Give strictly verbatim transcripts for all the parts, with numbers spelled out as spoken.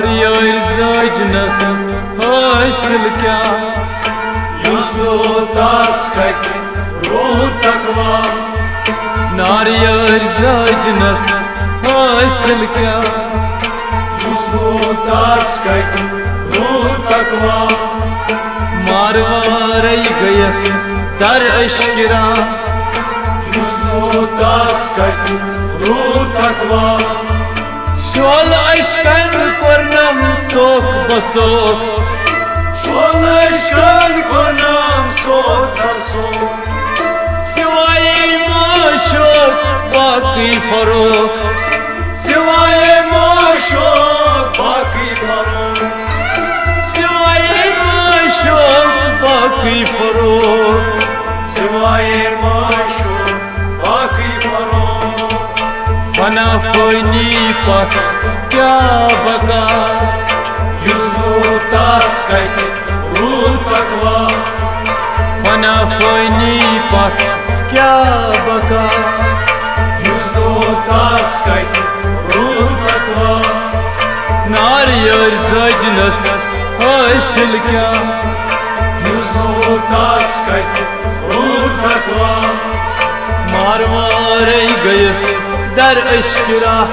یٲرۍ زٲجنَس حٲصِل کیٛاہ؟ یُس نہٕ تَس کَتہِ روٗد تقوا۔ نارٕ یٲرۍ زٲجنَس حٲصِل کیٛاہ؟ یُس نہٕ تَس کَتہِ روٗد تقوا۔ ماروارَے گٔیَس در اشکرا۔ یُس نہٕ تَس کَتہِ روٗد تقوا۔ شول اشکن کوٚرنم سوکھ بسوکھ۔ شول اشکن کوٚرنم سوکھ در سوکھ۔ سوائے معاشوق باقی فروخت۔ سوائے معاشوق باقی فروخت۔ سوائے معاشوق باقی فروخت۔ سوائے معاشوق باقی فروخت۔ فنا فانی پتھ کیا بقا۔ یُس نہٕ تَس کَتہِ روٗد تقوا۔ فنا فانی پتھ کیا بقا۔ یُس نہٕ تَس کَتہِ روٗد تقوا۔ نارٕ یٲرۍ زٲجنَس حٲصِل کیٛاہ؟ یُس نہٕ تَس کَتہِ روٗد تقوا۔ ماروارَے گٔیَس در اشکرا۔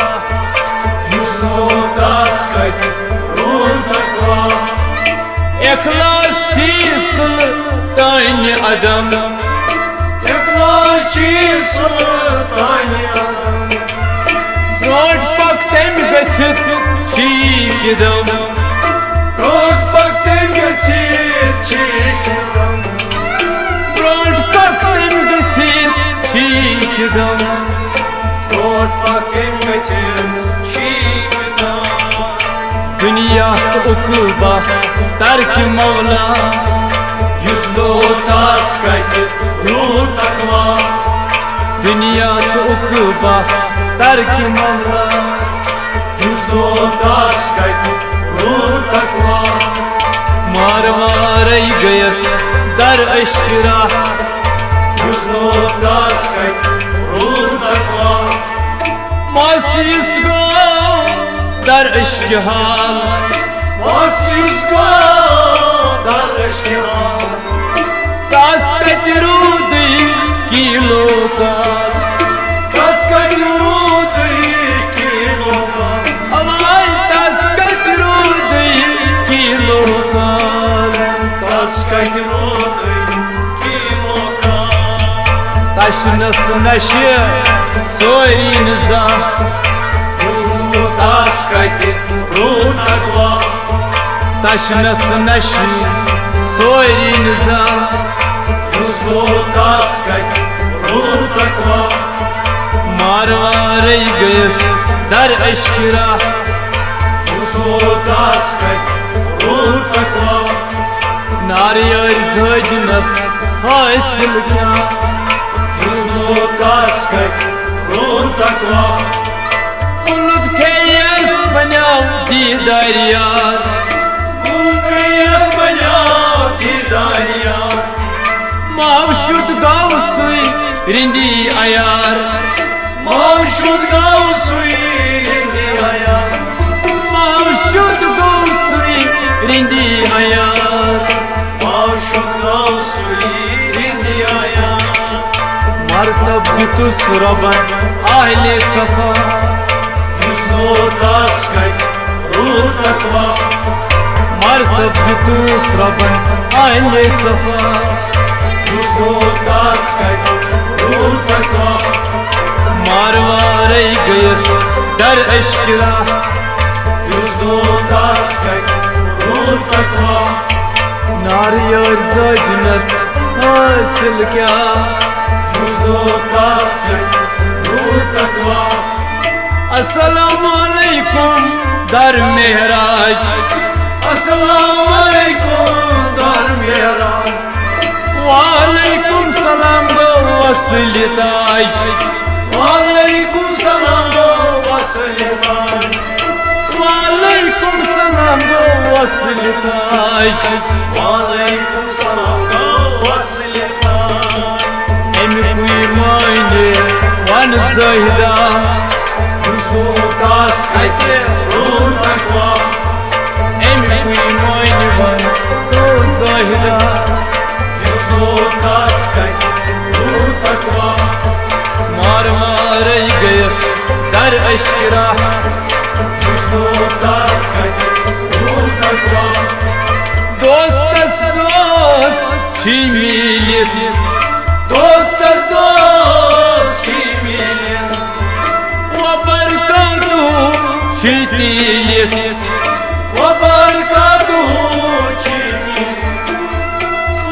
یُس نہٕ تَس کَتہِ روٗد تقوا۔ اخلاص چھِ سُلطانِ عدم۔ اخلاص چھِ سُلطانِ عدم۔ برونٛٹھ پکھ تٔمۍ گٔژھِتھ چھی قدم۔ برونٛٹھ پکھ تٔمۍ گٔژھِتھ چھی قدم۔ برونٛٹھ پکھ تٔمۍ گٔژھِتھ چھی قدم۔ برونٛٹھ پکھ تٔمۍ گٔژھِتھ چھی قدم۔ دنیا تہٕ عقبہ ترکِ مولا۔ یُس نہٕ تَس کَتہِ روٗد تقوا۔ دنیا تہٕ عقبہ ترکِ مولا۔ یُس نہٕ تَس کَتہِ روٗد تقوا۔ ماروارَے گٔیَس در اشکرا۔ یُس نہٕ تَس کَتہِ روٗد تقوا۔ ماسیس گوٚو در عشق حال۔ ماسیس گوٚو در عشق حال۔ تَس کَتہِ روٗدٕے کِلوٗ کال۔ تَس کَتہِ روٗدٕے کِلوٗ کال۔ اَوَے تَس کَتہِ روٗدٕے کِلوٗ کال۔ تَس کَتہِ روٗدٕے کِلوٗ کال۔ تَشنَس نَشہِ سٲری نہٕ زانٛہہ۔ یُس نہٕ تَس کَتہِ روٗد تقوا۔ تَشنَس نَشہِ سٲری نہٕ زانٛہہ۔ یُس نہٕ تَس کَتہِ روٗد تقوا۔ ماروارَے گٔیَس در اشکرا۔ یُس نہٕ تَس کَتہِ روٗد تقوا۔ نارٕ یٲرۍ زٲجنَس حٲصِل کیٛاہ؟ یُس نہٕ تَس کَتہِ روٗد تقوا۔ کُنُتھ کھیٚیَس بنیٛاو دیٖدار یار۔ کُنُتھ کھیٚیَس بنیٛاو دیٖدار یار۔ ماوشُد گوٚو سُے رِندی عیار۔ ماوشُد گوٚو سُے رِندی عیار۔ ماوشُد گوٚو سُے رِندی عیار۔ ماوشُد گوٚو سُے رِندی عیار۔ مرتب دیُتُس رۄبن اہلِ صفا۔ یُس نہٕ تَس کَتہِ روٗد تقوا۔ مرتب دیُتُس رۄبن اہلِ صفا۔ یُس نہٕ تَس کَتہِ روٗد تقوا۔ ماروارَے گٔیَس در اشکرا۔ یُس نہٕ تَس کَتہِ روٗد تقوا۔ نارٕ یٲرۍ زٲجنَس حٲصِل کیٛاہ؟ یُس نہٕ تَس کَتہِ روٗد تقوا۔ السلام علیکم در معراج۔ السلام علیکم در معراج۔ وعلیکم سلام گوٚو وصلِ تاج۔ وعلیکم سلام گوٚو وصلِ تاج۔ وعلیکم سلام گوٚو وصلِ تاج۔ وعلیکم سلام گوٚو وصلِ تاج۔ اَمہِ کُے معنی وَن زٲہِدا۔ یُس نہٕ تَس کَتہِ روٗد تقوا۔ یُس نوٗر تس کتہِ روٗد تقوا۔ مار مارے گٔیَس در اشکرا۔ یُس نوٗر تس کتہِ روٗد تقوا۔ دوستس دوست چھی میٖلِتھ۔ دوستس دوست چھی میٖلِتھ۔ وۄبر کتو چھی تیٖلِتھ۔ وۄبر کتو چھی تیٖلِتھ۔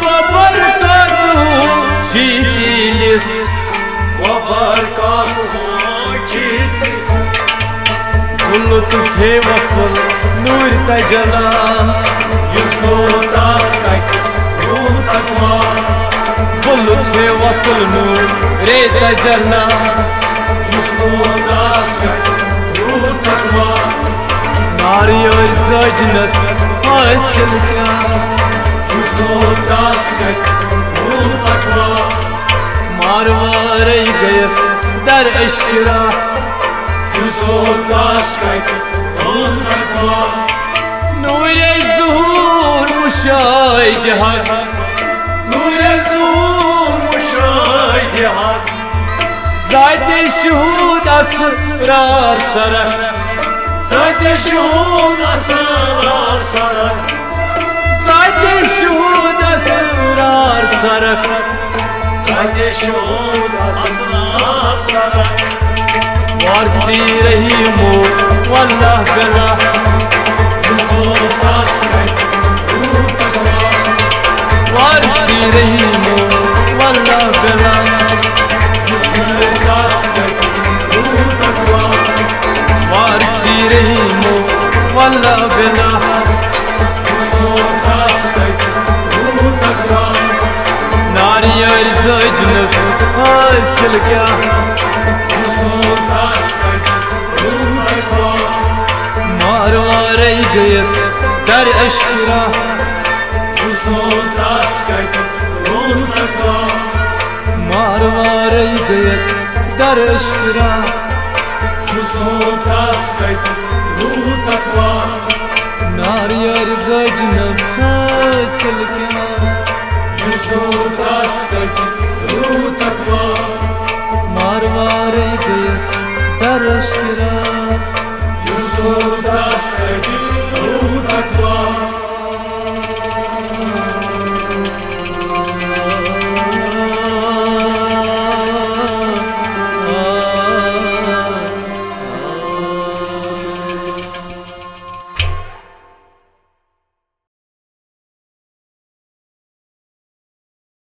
وۄبر کتو چھی تیٖلِتھ۔ وۄبر کتو چھی تیٖلِتھ۔ بہٕ لطفے وصل نوٗرِ تجلا۔ یُس نوٗر تس کتہِ روٗد تقوا۔ بہٕ لطفے وصل نوٗرِ تجلا۔ یُس نوٗر تس کتہِ روٗد تقوا۔ نارٕ یٲرۍ زٲجنس حٲصِل کیٛاہ۔ یُس نوٗر تس کتہِ روٗد تقوا۔ مار وارے گٔیَس در اشکرا۔ یُس نوٗر تس کتہِ روٗد تقوا۔ نوٗرِ ظہوٗر مُشاہدِ حق۔ نوٗرِ ظہوٗر مُشاہدِ حق۔ ذاتِ شہوٗد اسرار سرک۔ ذاتِ شہوٗد اسرار سرک۔ ذاتِ شہوٗد اسرار سرک۔ ذاتِ شہوٗد اسرار سرک۔ وارثی رحیمو واللہ بلا۔ یُس نوٗر تس کتہِ روٗد تقوا۔ وارثی رحیمو واللہ بلا۔ یُس نوٗر تس کتہِ روٗد تقوا۔ وارثی رحیمو واللہ بلا۔ یُس نوٗر تس کتہِ روٗد تقوا۔ نارٕ یٲرۍ زٲجنس حٲصِل کیٛاہ۔ یُس نوٗر تس کتہِ روٗد تقوا۔ مار وارے گٔیَس در اشکرا۔ یُس نوٗر تس کتہِ روٗد تقوا۔ مار وارے گٔیَس در اشکرا۔ یُس نوٗر تس کتہِ روٗد تقوا۔ نارٕ یٲرۍ زٲجنس حٲصِل کیٛاہ۔ یُس نوٗر تس کتہِ روٗد تقوا۔ مار وارے گٔیَس در اشکرا۔ یُس نوٗر